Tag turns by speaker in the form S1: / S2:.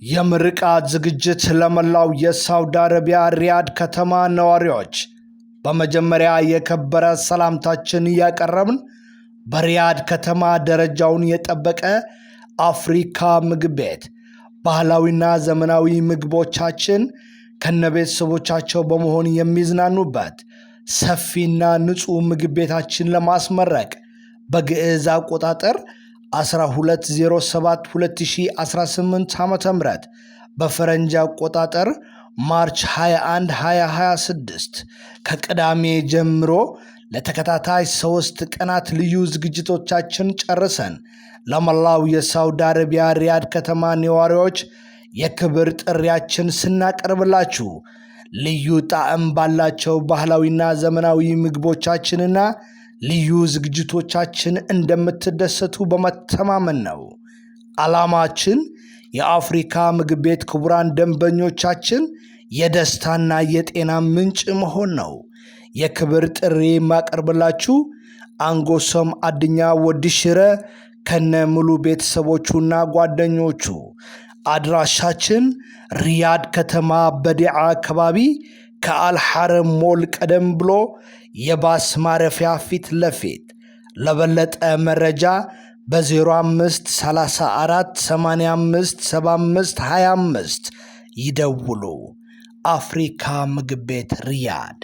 S1: የምርቃት ዝግጅት ለመላው የሳውዲ አረቢያ ሪያድ ከተማ ነዋሪዎች በመጀመሪያ የከበረ ሰላምታችን እያቀረብን፣ በሪያድ ከተማ ደረጃውን የጠበቀ አፍሪካ ምግብ ቤት ባህላዊና ዘመናዊ ምግቦቻችን ከነቤተሰቦቻቸው በመሆን የሚዝናኑበት ሰፊና ንጹህ ምግብ ቤታችን ለማስመረቅ በግዕዝ አቆጣጠር 1207 2018 ዓ.ም በፈረንጅ አቆጣጠር March 21 2026 ከቅዳሜ ጀምሮ ለተከታታይ 3 ቀናት ልዩ ዝግጅቶቻችን ጨርሰን ለመላው የሳውዲ አረቢያ ሪያድ ከተማ ነዋሪዎች የክብር ጥሪያችን ስናቀርብላችሁ ልዩ ጣዕም ባላቸው ባህላዊና ዘመናዊ ምግቦቻችንና ልዩ ዝግጅቶቻችን እንደምትደሰቱ በመተማመን ነው። ዓላማችን የአፍሪካ ምግብ ቤት ክቡራን ደንበኞቻችን የደስታና የጤና ምንጭ መሆን ነው። የክብር ጥሪ የማቀርብላችሁ አንጎሶም አድኛ ወዲሽረ ከነ ሙሉ ቤተሰቦቹና ጓደኞቹ። አድራሻችን ሪያድ ከተማ በዲዓ አካባቢ ከአልሐረም ሞል ቀደም ብሎ የባስ ማረፊያ ፊት ለፊት። ለበለጠ መረጃ በ05 34 85 75 25 ይደውሉ። አፍሪካ ምግብ ቤት ሪያድ።